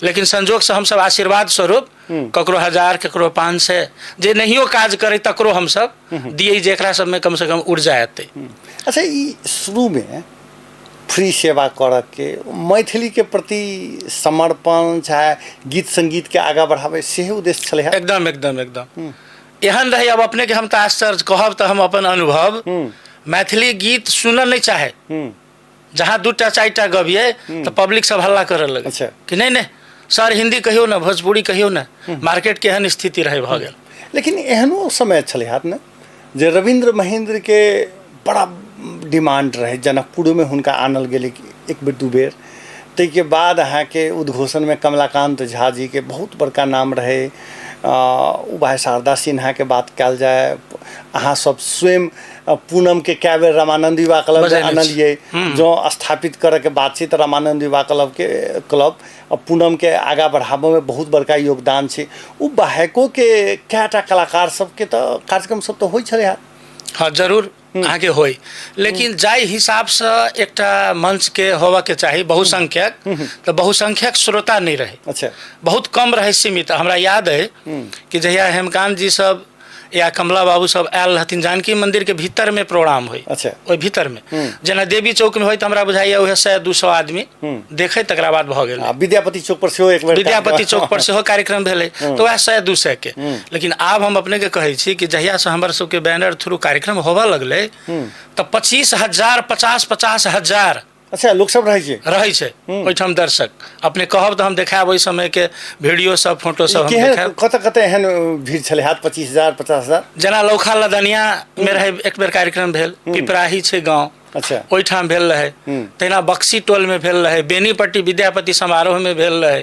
लेकिन संजोगसँ हमसभ आशीर्वाद स्वरूप ककरो 1000, ककरो 500, जे नहियो काज करे तकरो हमसभ दियै जे एकरा सबमे कमसँ कम ऊर्जा एतै। अच्छा, ई शुरूमे फ्री सेवा करऽके, मैथिलीके प्रति समर्पण, चाहे गीत सङ्गीतके आगाँ बढ़ाबै सेहो उद्देश्य छलै हँ? एकदम एकदम एकदम एहन रहै। अब अपनेके हम तऽ आश्चर्य कहब तऽ हम अपन अनुभव, मैथिली गीत सुनऽ नहि चाहे। जहाँ 2टा 4टा गबियै तऽ पब्लिक सब हल्ला करऽ लगे कि नहि नहि सर, हिंदी कहियौ ने, भोजपुरी कहियौ ने। मार्केट के एहन स्थिति रहै भऽ गेल। लेकिन एहनो समय छलै हत ने जे रविन्द्र महेन्द्रके बड़ा डिमांड रहै, जनकपुरोमे हुनका आनल गेलै एक बेर दू बेर। ताहिके बाद अहाँके उद्घोषणमे कमलाकान्त झा जीके बहुत बड़का नाम रहै। ओ भाइ शारदा सिन्हाके बात कयल जाय, अहाँ सब स्वयं पूनमके कए बेर रामानन्द युवा क्लब बजेने छी। आनलियै। जँ स्थापित करऽके बात छै तऽ रामानन्द युवा क्लबके क्लब आ पूनमके आगाँ बढ़ाबऽमे बहुत बड़का योगदान छै। ओ बाहेकोके कएटा कलाकार सबके तऽ कार्यक्रम सब तऽ होइ छलै हँ? हँ, जरूर अहाँके होइ, लेकिन जाहि हिसाबसँ एकटा मंचके होबऽके चाही बहुसंख्यक, तऽ बहुसंख्यक श्रोता नहि रहै। बहुत कम रहै, सीमित। हमरा याद अइ कि जहिया हेमकान्त जी सब या कमला बाबू सब आयल रहथिन, जानकी मंदिर के भीतर में प्रोग्राम होइ। ओहि भीतर में, जेना देवी चौक में होइ तऽ हमरा बुझाइया उएह 100-200 आदमी देखै, तकरा बाद भऽ गेल। आ विद्यापति चौक पर सेहो एक बेर विद्यापति चौक पर सेहो कार्यक्रम भेलै तऽ उएह 100-200 के। लेकिन आब हम अपने के कहै छी कि जहिया से हमर सबके बैनर थ्रू कार्यक्रम होबऽ लगलै तऽ 25,000, 50-50 हजार अच्छा, लोक सब रहै छै? रहै छै ओहिठाम दर्शक। अपने कहब तऽ हम देखायब ओहि समय के वीडियो सब, फोटो सब हम केहन देखायब। कतऽ कतऽ एहन भीड़ छलै हाथ, 25,000, 50,000? जेना लौखा लदनिया मे रहै, एक बेर कार्यक्रम भेल। पिपराही छै गाँव, ओहिठाम भेल रहै। तहिना बक्सी टोल में भेल रहै, बेनीपट्टी विद्यापति समारोह में भेल रहै।